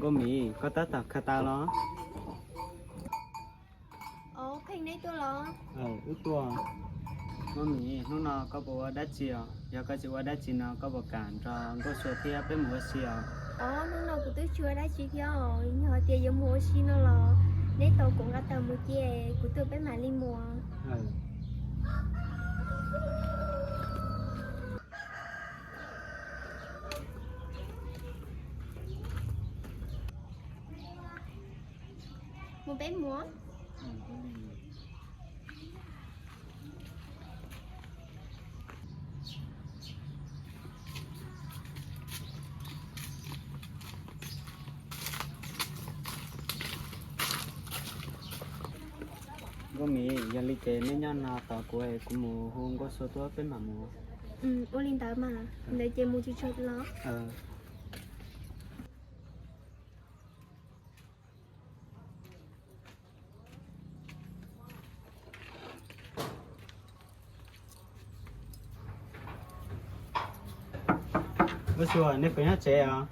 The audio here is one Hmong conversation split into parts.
Nkauj Mim, koj tab tom khaws tau los? Ov, Pheej, neb tuaj los? Wb tuaj. Nkauj Mim, hnub no koj puas ua dab tsi os? Yog koj tsis ua dab tsi no koj puas kam nrog Nkauj Sua thiab peb mus ua si os? Ov, hnub no kuv twb tsis ua dab tsi thiab os, yog tias yuav mus ua si no los neb tos kuv nqa taws mus ces kuv tuaj peb mam li mus. Mus peb mus. Nkauj Mim, yog li ces neb nyob no tos kuv es kuv mus hu Nkauj Sua tuaj peb mam mus. Ua li ntawd mas, ntawd ces mus tsuag tsuag los. Nkauj Sua, nej puas nyob tsev os?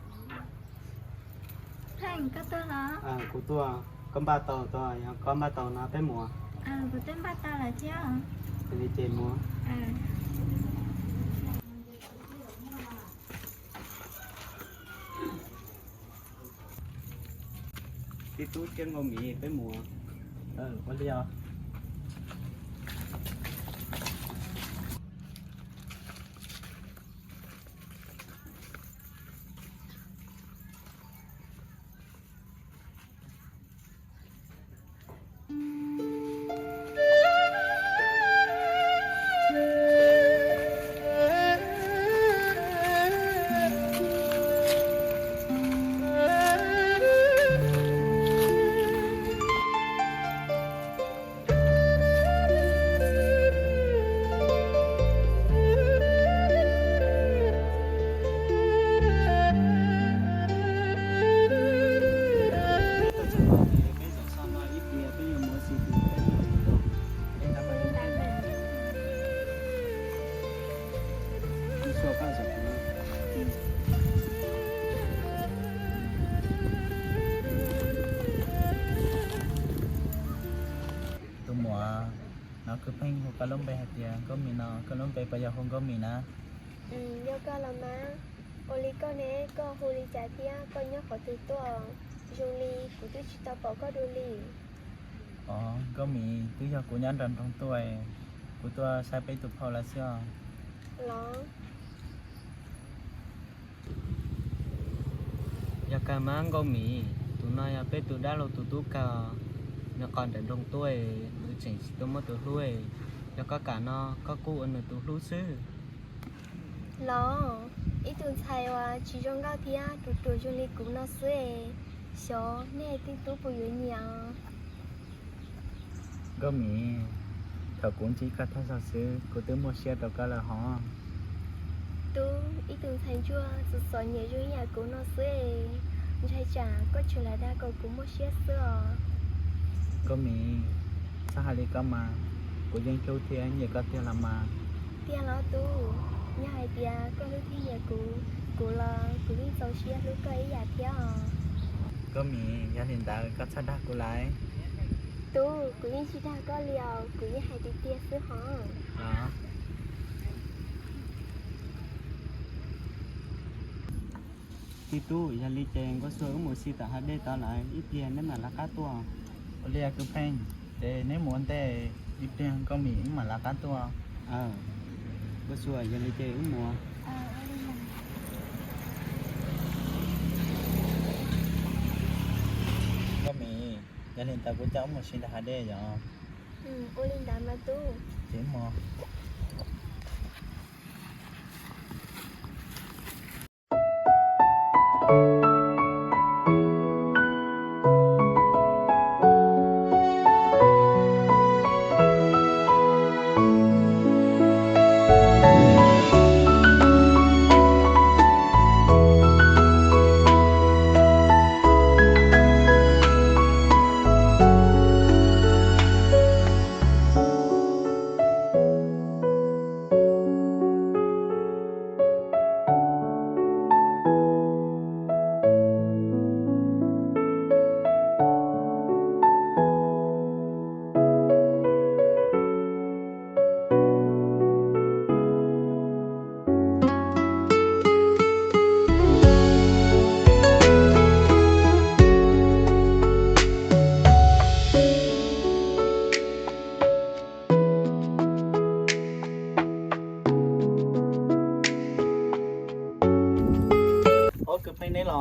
Pheej, koj tuaj los? Kuv tuaj. Koj npaj tau tau, yog koj npaj tau no peb mus. Kuv twb npaj tau lawm thiab. Yog li ces mus. Tij Tub thiab Nkauj Mim, peb mus. Ua li os. Tus muam, no kuv pheej hu koj lub npe hais tias Nkauj Mim no, koj lub npe puas yog hu Nkauj Mim na? Yog koj los mas. Ua li koj ne, koj hu li cas thiab koj nyob qhov twg tuaj? Zoo li kuv twb tsis tau pom koj dua li. Os, Nkauj Mim, twb yog kuv nyob nram nroog tuaj, kuv tuaj saib peb tus phauj lawv xwb os. Los? Yog kawg mas Nkauj Mim, tus no yog peb tus dab laug tus tub kawg, nws qos nram nroog tuaj, nws tseem tsis tau muaj tus hlub. Yog koj kam no koj kuj ua nws tus hlub xwb. Los, ib tug ntxhais uas tsis zoo nkauj thiab ruam ruam zoo li kuv no xwb, xyov nej tij tub puas yuav nyiam. Nkauj Mim, thaum kuv ntsib koj tag zog xwb kuv twb muaj siab rau koj lawm hov. Tub, ib tug ntxhais ntsuag txom txom nyem zoo ib yam kuv no xwb, ntshai tsam koj tseem lam dag kom kuv muaj siab xwb os. Nkauj Mim, txhob hais li koj mas, kuv yeej hlub thiab nyiam koj tiag los mas. Tiag los tub, yog hais tias koj hlub thiab nyiam kuv, kuv los kuv yeej txaus siab hlub koj ib yam thiab os. Nkauj Mim, yog li ntawd koj txhob dag kuv lawm. Tub, kuv yeej tsis dag koj li os, kuv yeej hais tiag tiag xwb hov. Tij Tub, yog li ces Nkauj Sua wb mus si tom hav dej tod lawm, ib pliag neb mam lawv qab tuaj. Ua li kwv pheej, ces neb mus ua ntej, ib pliag Nkauj Mim wb mam lawv qab tuaj. Nkauj Sua, yog li ces wb mus. Nkauj Mim, yog li ntawd kuv coj wb mus si ntawm hav dej yom. Ua li ntawd mas tub. Ces mus.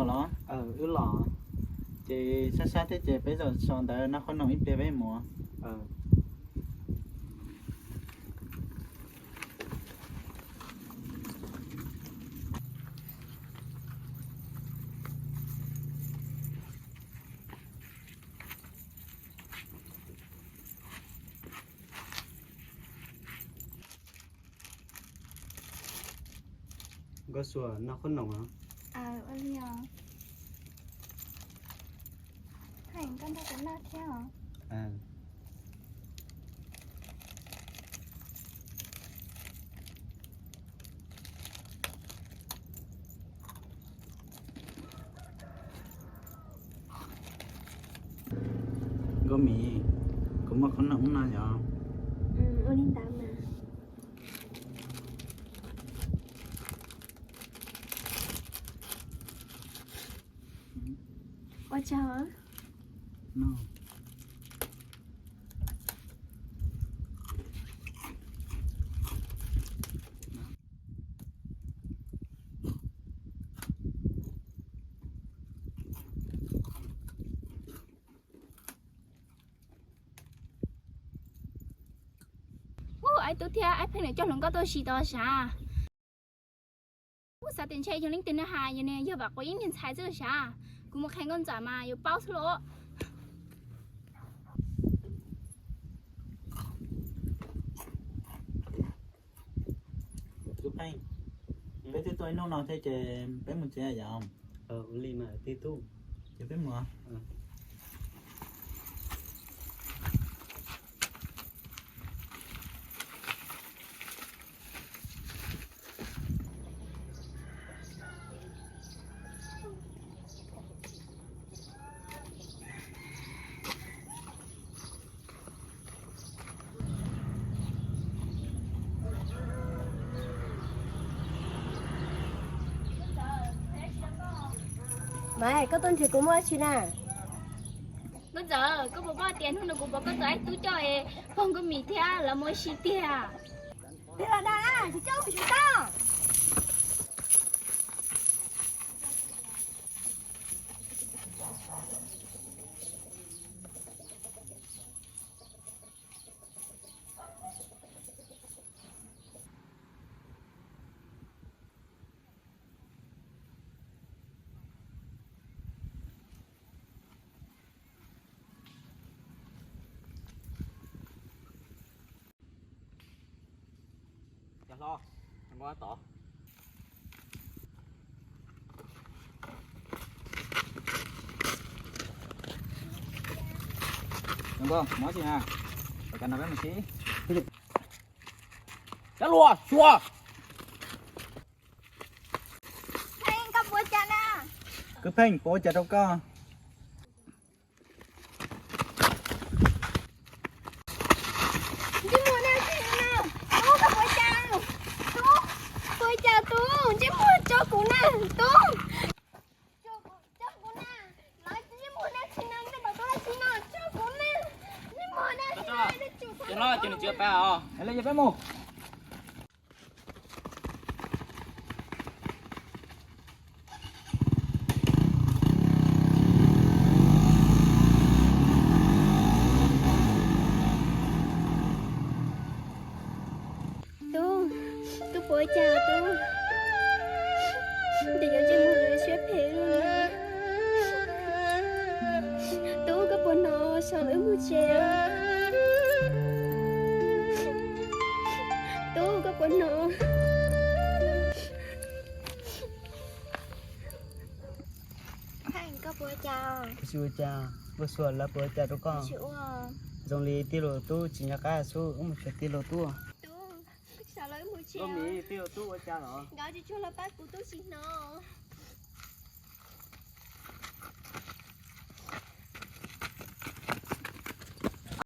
Los, wb los. Ces sab sab thiab ces peb zaum so ntawd noj qhob noom ib pliag peb mus. Nkauj Suav noj qhob noom os. Ua li os. Koj nrog kuv noj thiab os. Nkauj Mim, kuv muaj qhob noom no yog. Ua li ntawd mas. Ua tsaug. Ub, Aib Tub thiab Aib Pheej lawv coj hluas nkauj tuaj si tau sav. Ub, xav tias ntshe yog leej twg na has, yog niag yog Vam Quav ib niag ntxhais xwb sav. Kuv mus qhia nkauj ntxawm mas yuav paub xwb lauj. Tub Pheej, peb twb tuaj ib hnub no thiab ces peb mus tsev yom. Ua li mas tij tub. Ces peb mus. Mas koj tuaj nrhiav kuv muaj dab tsi na? Nkauj ntxawm, koj puas paub tias hnub no kuv pom koj tus Aib Tub coj pog Nkauj Mim thiab lawv mus ua si tiag? Tiag los dag, tsis coj kuv tsis tau. Cov hlob, tod. Nkauj, mob tsis na, pab no peb mus sib. Cov hluas, xyuas. Pheej, koj puas ua cas na? Kwv Pheej, puas ua cas rau koj? Ntsej muag na, tub, koj puas ua cas? Tub, puas ua cas tub? Ntsej muag tso kuv na, tub. Tso kuv na, lawv ntsej muag na, tsis na, nej pom tub tsis na, tso kuv na, ntsej muag na, tsis na, nej tsum txhob. Cov hlob, cov niam txiv pab os. Peb mus. Tub, tub puas ua cas tub? Tes yuav ntsej muag siab phem li. Tub, koj puas hnov sau lawv wb mus tsev? Tub, koj puas hnov? Pheej, koj puas ua cas? Tsis ua cas. Nkauj Suav lawv puas ua cas rau koj? Tsis ua. Zoo li tij laug tub tsis nco qab xwb, wb mus tsev tij laug tub. Tub, sau lawv wb mus tsev. Nkauj Mim, tij laug tub ua cas los? Nkawd tsis tshua los pab kuv tub tsis hnov.